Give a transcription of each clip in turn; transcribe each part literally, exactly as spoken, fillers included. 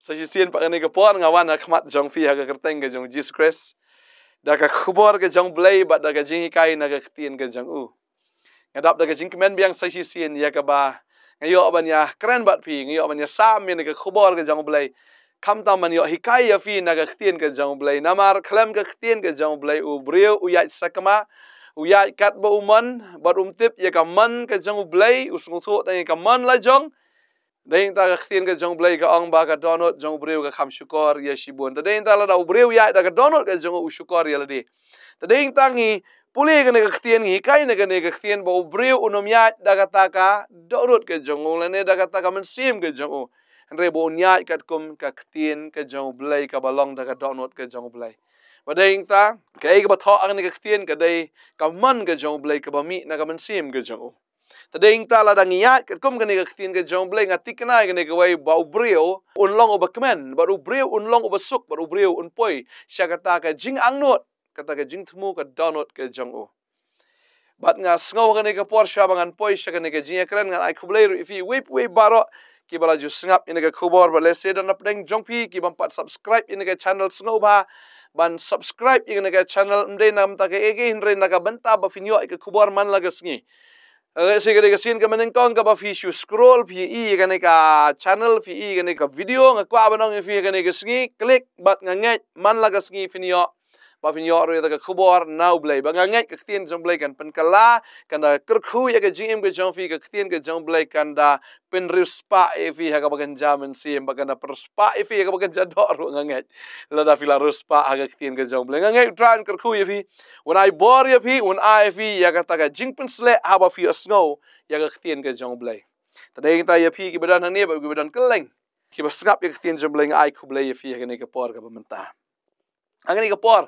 Sa shisien pat kane ka por nga wan ha khmat jong phi ha ka kyrteng ka jong u Jisu Khrist, da ka khubor ka jong u Blei bad da ka jinghikai na ka ktien ka jong u. Nga dap da ka jingkmen biang sa shisien ïa kaba nga ïoh ban ïa kren bad phi, nga ïoh ban ïa sam ïa kane ka khubor ka jong u Blei. Khamtam ban ïoh hikai ïa phi na ka ktien ka jong u Blei. Namar khlem ka ktien ka jong u Blei, u briew u ïaid sakma, u ïaid katba u mon, bad um tip ïa ka mon ka jong u Blei, u sngewthuh tang ïa ka mon la jong. Dei nangta ka ktien ka jong u Blei ka ong ba ka dohnud jong u briew ka kham shukor ïa shibun. Te dei nangta lada u briew u ïaid da ka dohnud ka jong u, u shukor ïa lade. Te dei nangta ngi pule kane ka ktien, ngi hikai na kane ka ktien ba u briew un ym ïaid da kata ka dohnud ka jong u lane da kata ka mynsiem ka jong u, hynrei ba un ïaid katkum ka ktien ka jong u Blei kaba long da ka dohnud ka jong u Blei. Ba dei nangta kaei kaba thoh ha kane ka ktien ka dei ka mon ka jong u Blei kaba mih na ka mynsiem ka jong u. Te dei nangta lada ngi ïaid katkum kane ka ktien ka jong u Blei, nga thikna ïa kane kawei ba u briew un long uba kmen, bad u briew un long uba suk, bad u briew un poi sha kata ka jingangnud, kata ka jingthmu ka dohnud ka jong u. Bad nga sngew ha kane ka por shuwa ba ngan poi sha kane ka jingïakren, ngan ai khublei ruh ïa phi uwei pa uwei baroh kiba la ju sngap ïa kane ka khubor, bad lehse don napdeng jong phi ki bym pat subscribe ïa kane ka channel, sngewbha ban subscribe ïa kane ka channel, ym dei na ka bynta kaei kaei hynrei na ka bynta ba phin ïoh ïa ka khubor man la ka sngi. Lehse ka dei ka sien kaba nyngkong kaba phi shu scroll, phi ïohi ïa kane ka channel, phi ïohi ïa kane ka video, nga kwah ban ong ïa phi ïa kane ka sngi, click, bad nga ngeit man la ka sngi phin ïoh, ba phin ïoh ruh ïa ka khubor na u Blei. Bad nga ngeit ka ktien jong u Blei kan pynkylla, kan da kyrkhu ïa ka jingim ka jong phi, ka ktien ka jong u Blei kan da pynriewspah ïa phi ha kaba kynja mynsiem, bad kan da pynriewspah ïa phi ha kaba kynja doh ruh, nga ngeit. Lada phi la riewspah ha ka ktien ka jong u Blei, nga ngeit u Trai un kyrkhu ïa phi, un ai bor ïa phi, un ai ïa phi ïa kata ka jingpynsleh haba phi ïohsngew ïa ka ktien ka jong u Blei. Te dei nangta ïa phi kiba don hangne bad kiba don kylleng kiba sngap ïa ka ktien jong u Blei, nga ai khublei ïa phi ha kane ka por kaba mynta. Ha kane ka por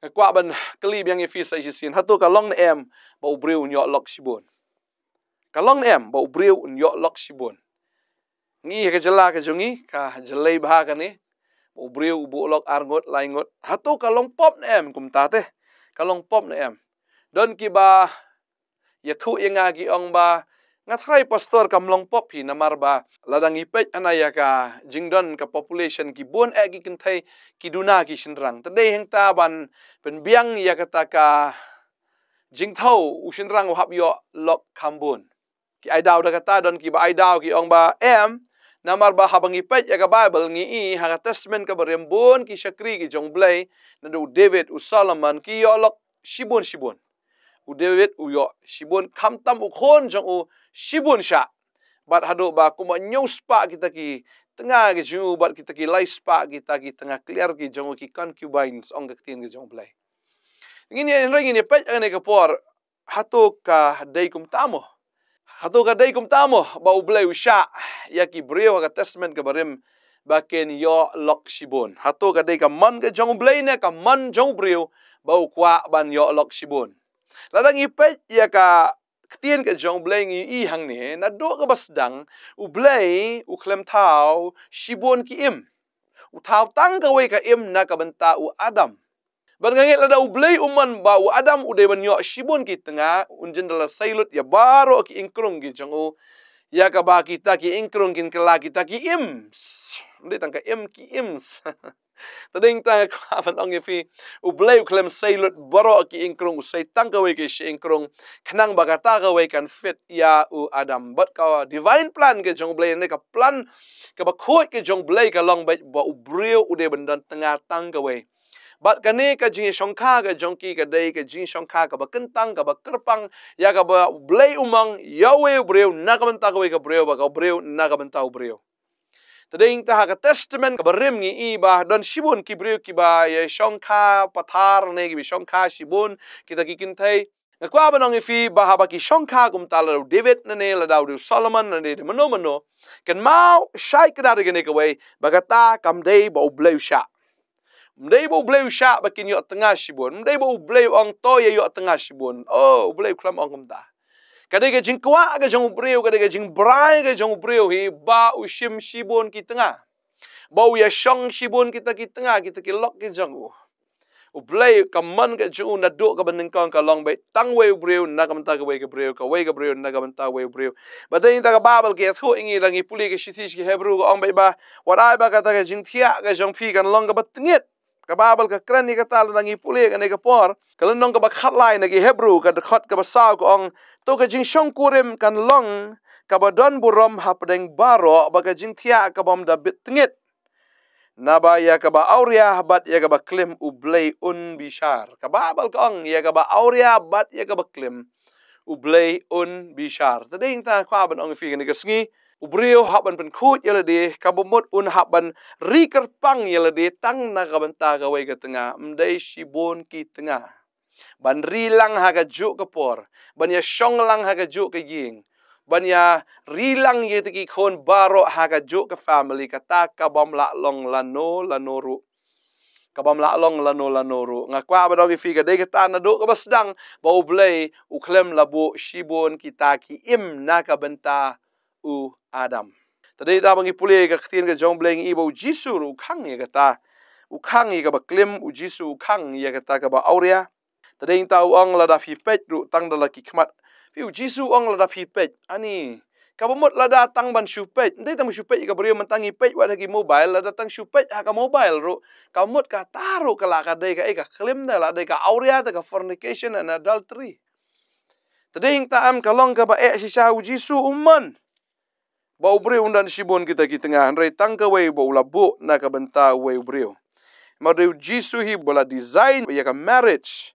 nga kwah ban kylli biang ïa phi sa shisien, hato ka long ne em ba u briew un ïoh lok shibun? Ka long ne em ba u briew un ïoh lok shibun? Ngi ha ka jylla ka jong ngi ka jyllei bha kane, ba u briew u buh lok ar ngut lai ngut. Hato ka long pop ne em kumta te? Ka long pop ne em? Don kiba ïathuh ïa nga ki ong ba, nga tharai pastor kam long pop hi, namar ba lada ngi peit hana ïa ka jingdon ka population, ki bun eh ki kynthei ki duna ki shynrang. Te dei hangta ban pynbiang ïa kata ka jingthew u shynrang u hap ïoh lok kham bun. Ki ai daw da kata, don kiba ai daw ki ong ba em, namar ba haba ngi peit ïa ka Bible ngi i ha ka Testament kaba rim bun ki shakri ki jong u Blei, naduh u David, u Solomon, ki ïoh lok shibun shibun. U David u ïoh shibun, khamtam u khun jong u shibun shah. Bad haduh ba kumba hynñiew spah kita ki tnga ki jong u bad kita ki lai spah kita ki tnga kliar ki jong u, ki concubines ong ka ktien ka jong u Blei. Ngin ïa, hynrei ngin ïa peit ha kane ka por, hato ka dei kumta mo? Hato ka dei kumta mo ba u Blei u shah ïa ki briew ha ka Testament kaba rim ba kin ïoh lok shibun? Hato ka dei ka mon ka jong u Blei ne ka mon jong u briew ba u kwah ban ïoh lok shibun? Lada ngi peit ïa ka ktien ka jong u Blei ngi i hangne, naduh kaba sdang u Blei u khlem thaw shibun ki im. U thaw tang kawei ka im na ka bynta u Adam. Bad nga ngeit lada u Blei u mon ba u Adam u dei ban ïoh shibun ki tnga, un jin da la sei lut ïa baroh ki ingkrung ki jong u, ïa kaba kita ki ingkrung kin kylla kita ki imps. Ym dei tang ka im, ki imps. Te dei nangta nga kwah ban ong ïa phi, u Blei u khlem sei lut baroh ki ingkrung, u sei tang kawei ka shi ingkrung, khnang ba kata kawei kan fit ïa u Adam. Bad ka divine plan ka jong u Blei ne ka plan kaba khuid ka jong u Blei ka long beit ba u briew u dei ban don tnga tang kawei. Bad kane ka jingïashongkha ka jong ki ka dei ka jingïashongkha kaba kyntang, kaba kyrpang ïa kaba u Blei u mong ïa uwei u briew na ka bynta kawei ka briew, bad ka briew na ka bynta u briew. Te dei nangta ha ka Testament kaba rim ngi i ba don shibun ki briew kiba ïashongkha pathar ne kiba shongkha shibun kita ki kynthei. Nga kwah ban ong ïa phi ba haba ki shongkha kumta, lada u David ne, lada u Solomon ne, ne mano mano, kynmaw shai kdar ïa kane kawei, ba kata kam dei ba u Blei u shah. Ym dei ba u Blei u shah ba kin ïoh tnga shibun. Ym dei ba u Blei u ong to ïa ïoh tnga shibun. Oh, u Blei u khlem ong kumta. Ka dei ka jingkwah ka jong u briew, ka dei ka jingbrai ka jong u briew hi ba u shim shibun ki tnga, ba u ïashong shibun kita ki tnga, kita ki lok ki jong u. U Blei ka mon ka jong u naduh kaba nyngkong ka long beit tang uwei u briew na ka bynta kawei ka briew, kawei ka briew na ka bynta uwei u briew. Bad te ïa kata ka Baibl ka ïathuh ïa ngi, lada ngi pule ka shithi sha ki Hebru ka ong beit ba, wat ai ba kata ka jingthiah ka jong phi kan long kaba tngit. Ka Baibl ka kren ïa kata lada ngi pule kane ka por. Ka lynnong kaba khatlai na ki Hebru ka dkhot kaba saw ka ong, to ka jingshongkurim kan long kaba don burom hapdeng baroh, bad ka jingthiah ka bym da bit tngit. Naba ïa kaba awria bad ïa kaba klim U Blei un bishar. Ka Baibl ka ong ïa kaba awria bad ïa kaba klim U Blei un bishar. Te dei nangta kwah ban ong ïa phi kane ka sngi, u briew hap ban pynkhuid ïa lade, kaba mut un hap ban ri kyrpang ïa lade tang na ka bynta kawei ka tnga, ym dei shibun ki tnga. Ban ri lang ha kajuh ka por, ban ïashong lang ha kajuh ka ïing, ban ïa ri lang ïa kita ki khun baroh ha kajuh ka family, kata ka bym lah long lano lano ruh. Ka bym lah long lano lano ruh. Nga kwah ban ong ïa phi ka dei kata naduh kaba sdang ba U Blei u khlem la buh shibun kita ki im na ka bynta u Adam. Te dei nangta ba ngi pule ka ktien ka jong U Blei ngi i ba U Jisu ruh u khang ïa kata. U khang ïa kaba klim, U Jisu u khang ïa kata kaba awria. Te dei nangta u ong lada phi peit ruh tang da la ki khmat. Phi, U Jisu u ong lada phi peit. Ani, kaba mut lada tang ban shu peit. Ym dei tang ban shu peit ïa ka briew, mynta ngi peit wat ha ki mobile, lada tang shu peit ha ka mobile ruh. Kaba mut kata ruh ka la ka dei ka, eh, ka klim da, la dei ka awria da, ka fornication and adultery. Te dei nangta em ka long kaba eh shisha? U Jisu u mon ba u briew un don shibun kita ki tnga, hynrei tang kawei ba u la buh na ka bynta uwei u briew. Namar dei U Jisu hi ba la design ïa ka marriage.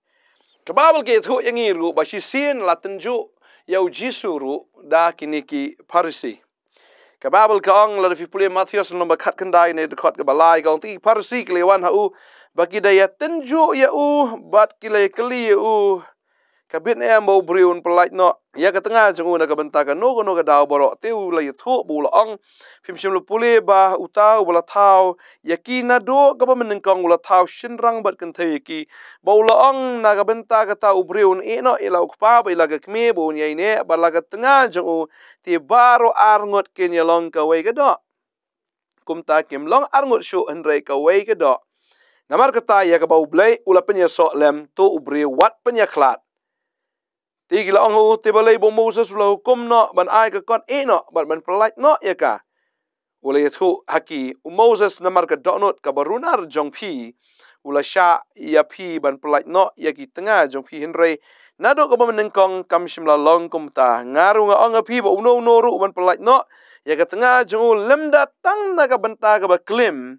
Ka Baibl ka ïathuh ïa ngi ruh ba shisien la tynjuh ïa U Jisu ruh da kine ki Pharisi. Ka Baibl ka ong, lada phi pule Mathaios lynnong ba khatkhyndai ne dkhot kaba lai, ka ong, te ki Pharisi ki la wan ha u ba ki da ïa tynjuh ïa u bad ki la ïa kylli ïa u, ka bit ne em ba u briew un pyllait noh ïa ka tnga jong u na ka bynta kano kano ka daw baroh? Te u la ïathuh bad u la ong, phim shym la pule ba uta uba la thaw ïa ki naduh kaba mynnyngkong u la thaw shynrang bad kynthei ïa ki, bad u la ong, na ka bynta kata u briew un ïehnoh ïa la u kpa bad ïa la ka kmie bad un ïaineh bad la ka tnga jong u, te baroh arngut kin ïa long kawei ka doh. Kumta kim long arngut shuh hynrei kawei ka doh. Namar kata ïa kaba U Blei u la pynïasoh lem, to u briew wat pynïakhlad. Te ki la ong ha u, te balei ba u Moses u la hukum noh ban ai ka kot ïehnoh bad ban pyllait noh ïa ka? U la ïathuh ha ki, u Moses namar ka dohnud kaba runar jong phi u la shah ïa phi ban pyllait noh ïa ki tnga jong phi, hynrei naduh kaba mynnyngkong kam shym la long kumta. Nga ruh nga ong ha phi ba uno uno ruh uban pyllait noh ïa ka tnga jong u lymda tang na ka bynta kaba klim,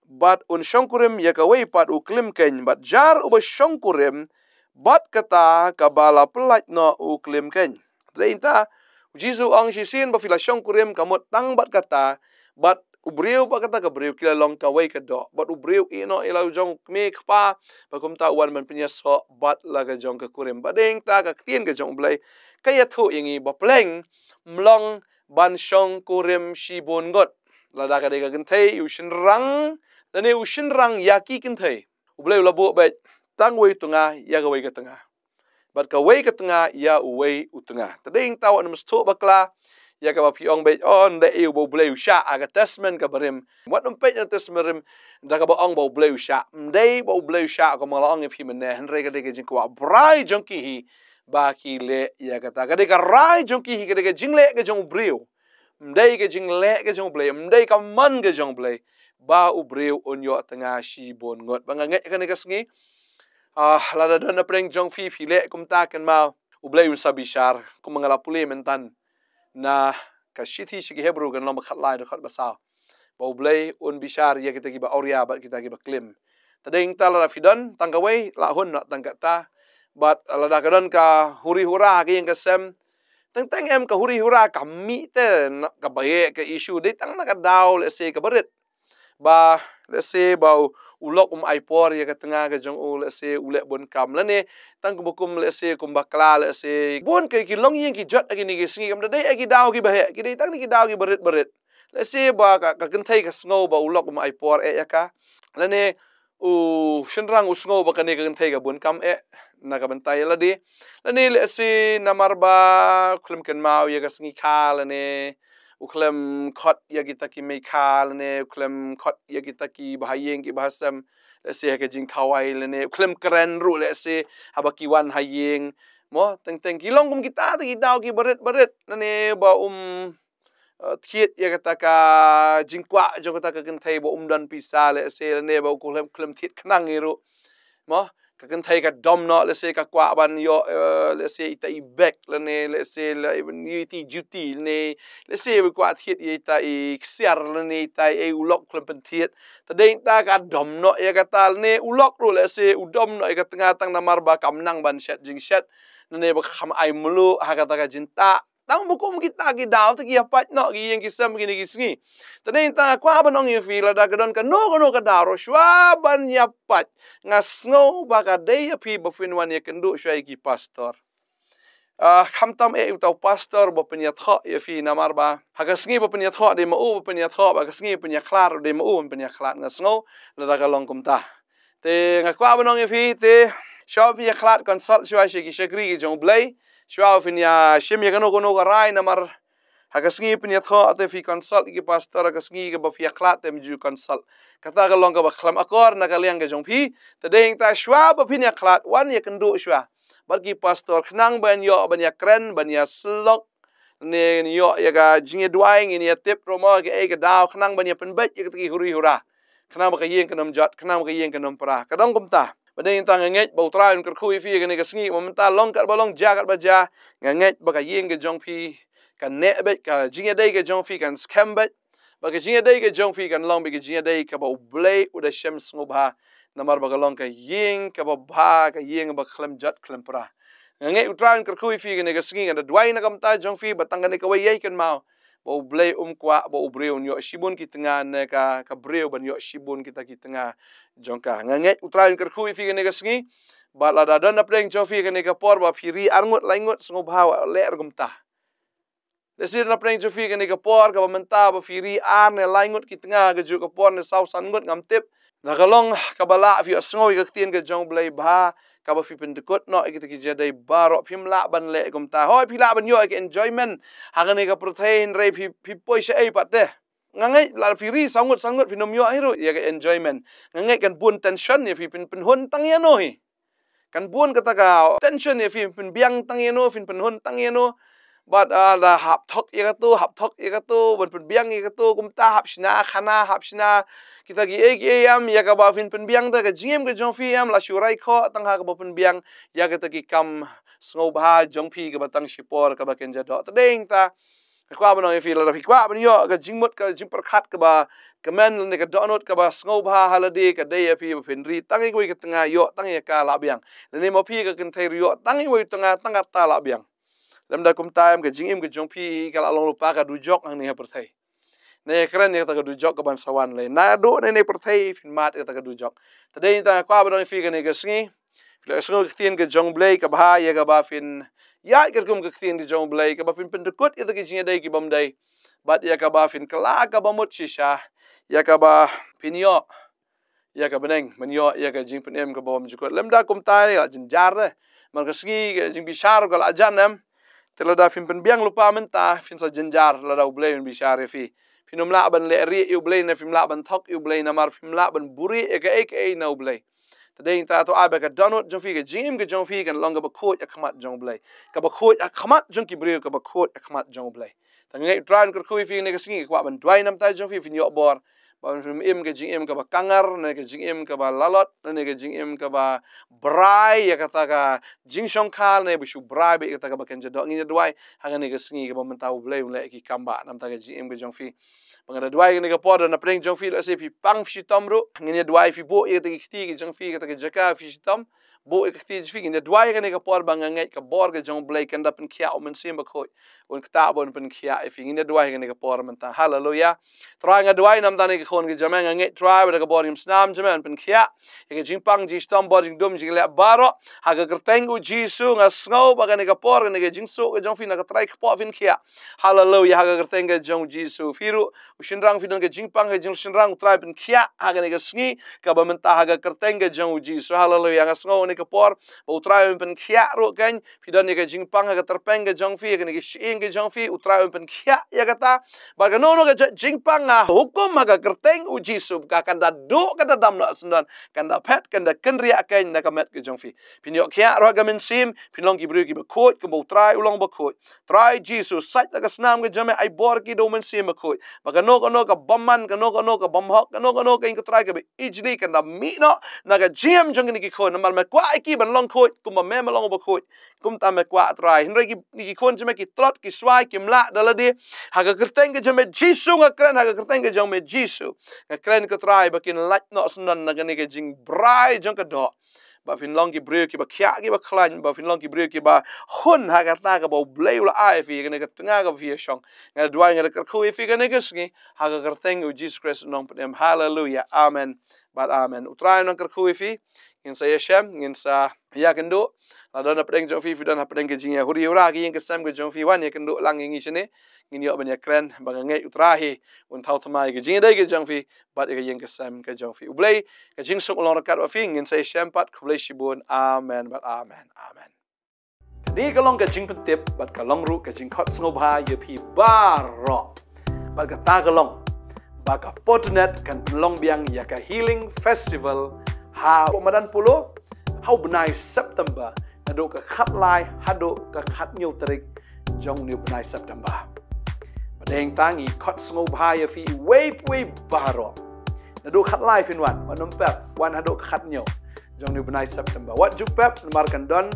bad un shongkurim ïa kawei pat u klim keiñ, bad jar uba shongkurim bad kata kaba la pyllait noh u klim keiñ. Te dei nangta U Jisu u ong shisien ba phi la shongkurim ka mut tang bad kata, bad u briew bad kata ka briew ki la long kawei ka doh, bad u briew ïehnoh ïa la u jong u kmie kpa, bad kumta u wan ban pynïasoh bad la ka jong ka kurim. Bad dei nangta ka ktien ka jong U Blei ka ïathuh ïa ngi ba pleng ym long ban shongkurim shibun ngut. Lada ka dei ka kynthei ïa u shynrang, lane u shynrang ïa ki kynthei, U Blei u la buh beit tang uwei u tnga ïa kawei ka tnga, bad kawei ka tnga ïa uwei u tnga. Te dei nangta wat nym sngewthuh bakla ïa kaba phi ong beit, oh, ym dei ïa u ba U Blei u shah ha ka Testament kaba rim. Wat nym peit na Testament rim da kaba ong ba U Blei u shah. Ym dei ba U Blei u shah kumba nga la ong ïa phi mynne, hynrei ka dei ka jingkwah brai jong ki hi ba ki leh ïa kata. Ka dei ka rai jong ki hi, ka dei ka jingleh ka jong u briew. Ym dei ka jingleh ka jong U Blei, ym dei ka mon ka jong U Blei ba u briew un ïoh tnga shibun ngut. Ba nga ngeit kane ka sngi, ah, lada don na pdeng jong phi phi leh kumta, kynmaw U Blei un sa bishar, kumba nga la pule mynta na ka shithi sha ki Hebru ka lynnong ba khatlai dkhot ba saw, ba U Blei un bishar ïa kita kiba awria bad kita kiba klim. Te dei nangta lada phi don tang kawei, la hun noh tang kata. Bad lada ka don ka huri hura ha ka ïing ka sem, teng teng em ka huri hura ka mih te na kaba heh ka issue, dei tang na ka daw lehse kaba rit. Ba lehse ba u, u lok um ai por ïa ka tnga ka jong u, lehse u leh bun kam, lane tang kumba kum, lehse kum bakla, lehse bun ka ki longïing ki jot ha kine ki sngi, kam da dei ha ki daw kiba heh, ki dei tang na ki daw kiba rit ba rit. Lehse ba ka, ka kynthei ka sngew ba u lok um ai por eh ïa ka, lane u shynrang u sngew ba kane ka kynthei ka bun kam eh na ka bynta ïa lade, lane lehse namar ba khlem kynmaw ïa ka sngi kha, lane u khlem khot ïa kita ki meikha lane u khlem khot ïa kita ki bahaïing ki bahasem, lehse ha ka jingkhawai lane u khlem kren ruh lehse haba ki wan ha ïing. Mo, teng teng ki long kum kita te ki daw ki barit barit lane ba um uh, thied ïa kata ka jingkwah jong kata ka kynthei ba um don pisa lehse lane ba u khlem khlem thied khnang ïa ruh. Mo, ka kynthei ka dom noh lehse ka kwah ban ïoh, uh, lehse ita i bag lane lehse la i ban ïoh ita i juti lane lehse ba kwah thied ïa ita i ksiar lane ita i u lok khlem pynthied. Te dei ta ka dom noh ïa kata lane u lok ruh lehse u dom noh ïa ka tnga tang namar ba kam nang ban shet jingshet lane ba kham ai mluh ha kata ka jingtah. Tang ba kum kita ki daw te ki ïa pait noh ki ïing ki sem kine ki sngi. Te dei ta kwah ban ong ïa phi lada ka don kano kano ka daw ruh shuwa ban ïa pait, nga sngew ba ka dei ïa phi ba phin wan ïa kynduh shuwa ïa ki pastor. Ah, khamtam eh uta u pastor ba pynïathoh ïa phi namar ba ha ka sngi ba pynïathoh dei ma u ba pynïathoh, ba ka sngi ba pynïakhlad dei ma u ba pynïakhlad, nga sngew lada ka long kumta. Te nga kwah ban ong ïa phi te shuwa pynïakhlad consult shuwa sha ki shakri ki jong U Blei, shuwa pynïashim ïa kano kano ka rai namar ha ka sngi pynïathoh te phi consult ïa ki pastor, ha ka sngi kaba phi ïakhlad te ym ju consult. Kata ka long kaba khlem akor na ka liang ka jong phi. Te dei ta shuwa ba phin ïakhlad wan ïa kynduh shuwa bad ki pastor khnang ban ïoh ban ïakren ban ïasyllok ne ïoh ïa ka jingïaduwai ngin ïatip ruh mo kaei ka daw khnang ban ïa pynbeit ïa kata ki huri hura. Khnang ba ka ïing kan ym jot, khnang ba ka ïing kan ym pra. Ka dang kumta. Ba dei ta nga ngeit ba U Trai un kyrkhu ïa phi ïa kane ka sngi, ba mynta long kat ba long, jia kat ba jia, nga ngeit ba ka ïing ka jong phi kan neh beit, ka jingïadei ka jong phi kan skhem beit. Ba ka jingïadei ka jong phi kan long beit ka jingïadei kaba U Blei u da shem sngewbha. Namar ba ka long ka ïing kaba bha, ka ïing ba khlem jot khlem pra. Nga ngeit U Trai un kyrkhu ïa phi kane ka sngi, nga da duwai na ka bynta jong phi ba tang kane kawei ïa kynmaw ba U Blei um kwah ba u briew un ïoh shibun ki tnga ne ka, ka briew ban ïoh shibun kita ki tnga jong ka. Nga ngeit U Trai un kyrkhu ïa phi kane ka sngi. Bad lada don na pdeng jong phi kane ka por ba phi ri ar ngut lai ngut, sngewbha wat leh ruh kumta. Lehse na pdeng jong phi kane ka por kaba mynta ba phi ri ar ne lai ngut ki tnga, ka juh ka por ne saw san ngut ngam tip. Da ka long kaba lah phi ïohsngew ïa ka ktien ka jong U Blei bha, kaba phi pyndykut noh ïa kita ki jingïadei baroh, phim lah ban leh kumta. Hooid phi lah ban ïoh ïa ka enjoyment ha kane ka pyrthei, hynrei phi, phi poi shaei pat te. Nga ngeit lada phi ri saw ngut san ngut phin ym ïoh hi ruh ïa ka enjoyment. Nga ngeit kan bun tension ïa phi, phin pynhun tang ïano hi. Kan bun kata ka tension ïa phi, phin pynbiang tang ïano, phin pynhun tang ïano. Bad, ah, da hap thok ïa kato, hap thok ïa kato, ban pynbiang ïa kato, kumta hap shna khana, hap shna kita kiei kiei em, ïa kaba phin pynbiang ta ka jingim ka jong phi em, la shu rai khoh tang ha kaba pynbiang ïa kita ki kam sngewbha jong phi kaba tang shipor kaba kynja doh. Te dei ta nga kwah ban ong ïa phi lada phi kwah ban ïoh ka jingmut ka jingpyrkhat kaba kmen lane ka dohnud kaba sngewbha ha lade, ka dei ïa phi ba phin ri tang ïa kawei ka tnga, ïoh tang ïa ka la biang. Lane ma phi ka kynthei ruh ïoh tang ïa kawei ka tnga, tang kata la biang. Lymda kumta em ka jingim ka jong phi ka la long lypa ka dujok hangne ha pyrthei. Ne kren ïa kata ka dujok kaban sa wan lei. Naduh ne ne pyrthei phin mad ïa kata ka dujok. Te dei ta nga kwah ban ong ïa phi kane ka sngi. Phi la sngew ka ktien ka jong U Blei kaba ha ïa kaba phin ïaid katkum ka ktien ka jong U Blei, kaba phin pyndykut ïa kita ki jingïadei ki bym dei. Bad ïa kaba phin kylla kaba mut shisha. Ïa kaba phin ïoh ïa ka bneng, ban ïoh ïa ka jingpynim kaba bymjukut. Lymda kumta ïa la jynjar de. Namar ka sngi ka jingbishar ka la jan em. Te lada phin pynbiang lypa mynta phin sa jynjar lada U Blei un bishar ïa phi. Phin ym lah ban leh rieh ïa U Blei ne phim lah ban thok ïa U Blei namar phim lah ban buhrieh ïa kaei kaei na U Blei. Te dei ta to ai ba ka dohnud jong phi, ka jingim ka jong phi kan long kaba khuid ha khmat jong U Blei. Kaba khuid ha khmat jong ki briew, kaba khuid ha khmat jong U Blei. Te nga ngeit U Trai un kyrkhu ïa phi kane ka sngi, nga kwah ban duwai na ka bynta jong phi, phin ïoh bor. Ba phin im ka jingim kaba kangar, ne ka jingim kaba lalot, ne ka jingim kaba brai ïa kata ka jingshongkha, ne ba shu brai beit ïa kata kaba kynja doh. Ngin ïa duwai ha kane ka sngi kaba mynta U Blei un leh ki kam ba na ka bynta ka jingim ka jong phi. Ba nga da duwai kane ka por da na pdeng jong phi, lehse phi pang phi shitom ruh. Ngin ïa duwai phi buh ïa kata ki kti ki jong phi, kata ka jaka phi shitom. Buh ïa ka kti jong phi, ngin ïa duwai kane ka por ba nga ngeit ka bor ka jong U Blei kan da pynkhiah U Mynsiem Bakhuid. Un ktah ba un pynkhiah ïa phi, ngin ïa duwai kane ka por mynta. Haleluya. Trai nga duwai na ka bynta kane ka khun ka jong me, nga ngeit Trai ba da ka bor jong U Mynsiem jong me un pynkhiah ïa ka jingpang jingshitom, bor jingdum jingleh baroh. Ha ka kyrteng U Jisu nga sngew ba kane ka por, kane ka jingsuk ka jong phi na ka trai kpoh phin khiah. Haleluya, ha ka kyrteng ka jong U Jisu. Phi ruh u shynrang phi don ka jingpang ka jingshynrang, U Trai pynkhiah ha kane ka sngi kaba mynta ha ka kyrteng ka jong U Jisu. Haleluya, nga sngew ka por ba U Trai un pynkhiah ruh kein. Phi don ïa ka jingpang ha ka tyrpeng ka jong phi, ïa kane ka shyieng ka jong phi, U Trai un pynkhiah ïa kata. Bad kano kano ka jingpang nga hukum ha ka kyrteng U Jisu, ka kan da duh, kan da dam noh syndon, kan da phet, kan da kynriah kein na ka met ka jong phi. Phin ïoh khiah ruh ha ka mynsiem, phin long ki briew kiba khuid kumba U Trai u long bakhuid. Trai Jisu, sait da ka snam ka jong me, ai bor ki da U Mynsiem Bakhuid. Ba kano kano ka bymman, kano kano ka bymhok, kano kano ka ïing ka trai kaba ijli kan da mih noh na ka jingim jong kine ki khun. Namar me kwah ïa ki ban long khuid kumba me, me long bakhuid. Kumta me kwah, Trai. Hynrei ki, ki khun jong me ki tlot, ki swai, kim lah da lade. Ha ka kyrteng ka jong me Jisu nga kren, ha ka kyrteng ka jong me Jisu nga kren, ko Trai, ba kin lait noh syndon na kane ka jingbrai jong ka doh. Ba phin long ki briew kiba khiah kiba khlaiñ, ba phin long ki briew kiba hun ha kata kaba U Blei u la ai ïa phi, kane ka tnga kaba phi ïa shong. Nga duwai, nga da kyrkhu ïa phi kane ka sngi ha ka kyrteng U Jisu Khrist u nongpynim. Haleluia. Amen bad amen. U Trai u nang kyrkhu ïa phi. Ngin sa ïashem, ngin sa ïakynduh. La don hapdeng jong phi, phi don hapdeng ka jingïahuri hura ka ïing ka sem ka jong phi, wan ïakynduh lang ïa ngi shane. Ngin ïoh ban ïakren, ba nga ngeit U Trai hi un thaw thymmai ka jingïadei ka jong phi bad ïa ka ïing ka sem ka jong phi. U Blei ka jingsuk u long ryngkat bad phi. Ngin sa ïashem pat. Khublei shibun. Amen bad amen. Amen. Kane ka long ka jingpyntip bad ka long ruh ka jingkhot sngewbha ïa phi baroh. Bad kata ka long ba ka Portnet kan pynlong biang ïa ka Healing Festival ha u madan Polo ha u bnai September, naduh ka khatlai haduh ka khathynñiew tarik jong une u bnai September. Bad hangta ngi khot sngewbha ïa phi iwei pa iwei baroh. Naduh khatlai phin wan, wat nym pep, wan haduh ka khathynñiew jong une u bnai September. Wat ju pep, namar kan don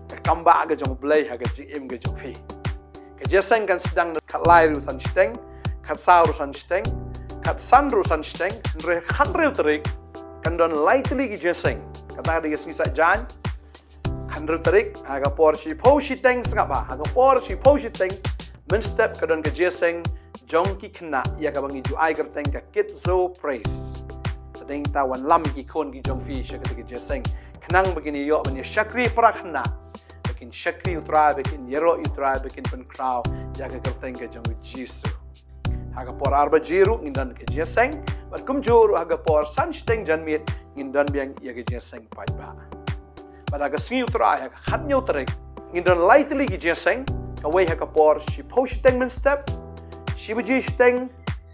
ka kambah ka jong U Blei ha ka jingim ka jong phi. Ka jingïaseng kan sdang naduh khatlai ruh san shiteng, khatsaw ruh san shiteng, khatsan ruh san shiteng, hynrei khathynriew tarik kan don lai tylli ki jingïaseng. Kata ka dei ka sngi Saitjaiñ, khathynriew tarik, ha ka por shiphew shiteng sngap bha, ha ka por shiphew shiteng mynstep ka don ka jingïaseng jong ki khynnah ïa kaba ngi ju ai kyrteng ka Kids Zoo Praise. Te dang ta wanlam ki khun ki jong phi sha kata ka jingïaseng khnang ba kin ïoh ban ïa shakri para khynnah, ba kin shakri U Trai, ba kin ïaroh ïa U Trai, ba kin pynkhraw ïa ka kyrteng ka jong U Jisu. Ha ka por ar baje ruh ngin don ka jingïaseng, bad kumjuh ruh ha ka por san shiteng janmiet ngin don biang ïa ka jingïaseng paidbah. Bad ha ka sngi U Trai ha ka khathynñiew tarik ngin don lai tylli ki jingïaseng, kawei ha ka por shiphew shiteng mynstep, shi baje shiteng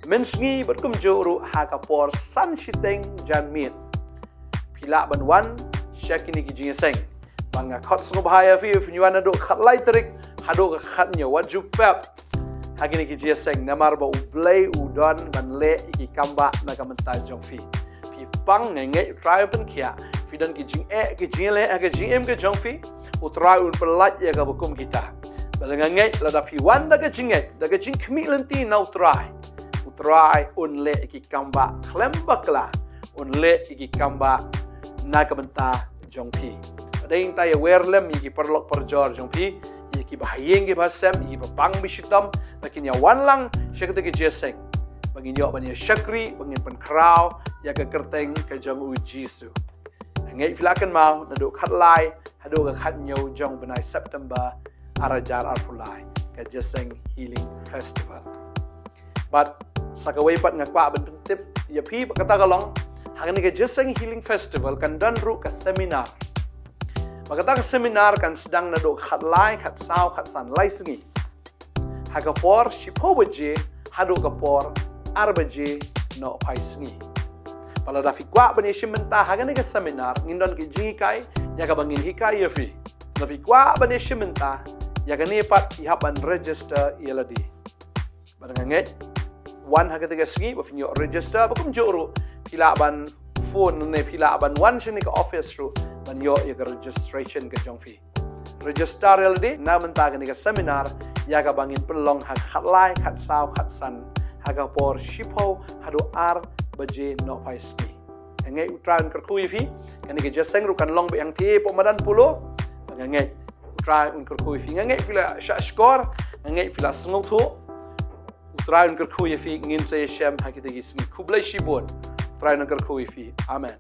mynsngi, bad kumjuh ruh ha ka por san shiteng janmiet. Phi lah ban wan sha kine ki jingïaseng. Bad nga khot sngewbha ïa phi, phin wan naduh khatlai tarik haduh ka khathynñiew, wat ju pep ha kine ki jingïaseng, namar ba U Blei u don ban leh ïa ki kambah na ka bynta jong phi. Phi pang, nga ngeit U Trai un pynkhiah. Phi don ki jingeh ki jingleh ha ka jingim ka jong phi, U Trai un pyllait ïa kaba kum kita. Bad nga ngeit lada phi wan da ka jingngeit, da ka jingkhmih lynti na U Trai, U Trai un leh ïa ki kambah khlem bakla, un leh ïa ki kambah na ka bynta jong phi. Bad hangta ïawer lem ïa ki paralok parajor jong phi, ïa kiba ha ïing kiba ha sem, ïa kiba pang ba shitom, ba kin ïa wan lang sha kata ka jingïaseng, ba ngin ïoh ban ïa shakri, ba ngin pynkhraw ïa ka kyrteng ka jong U Jisu. Nga ngeit phi la kynmaw, naduh khatlai haduh ka khathynñiew jong u bnai September ar hajar arphew lai, ka jingïaseng Healing Festival. Bad sa kawei pat nga kwah ban pyntip ïa phi ba kata ka long, ha kane ka jingïaseng Healing Festival kan don ruh ka seminar. Ba kata ka seminar kan sdang naduh khatlai, khatsaw, khatsan, lai sngi, ha ka por shiphew baje haduh ka por ar baje nohphai sngi. Bad lada phi kwah ban ïashim bynta ha kane ka seminar, ngin don ka jinghikai ïa kaba ngin hikai ïa phi. Lada phi kwah ban ïashim bynta ïa kane pat, phi hap ban register ïa lade. Bad nga ngeit, wan ha kata ka sngi ba phin ïoh register, bad kumjuh ruh phi lah ban phone ne phi lah ban wan shane ka office ruh ban ïoh ïa ka registration ka jong phi. Register ïa lade na ka bynta kane ka seminar ïa kaba ngin pynlong ha ka khatlai, khatsaw, khatsan, ha ka por shiphew haduh ar baje nohphai sngi. Nga ngeit U Trai un kyrkhu ïa phi. Kane ka jingïaseng ruh kan long beit hangtei hapoh madan Polo. Nga ngeit U Trai un kyrkhu ïa phi. Nga ngeit phi la shahshkor, nga ngeit phi la sngewthuh. U Trai un kyrkhu ïa phi. Ngin sa ïashem ha kita ki sngi. Khublei shibun. U Trai un kyrkhu ïa phi. Amen.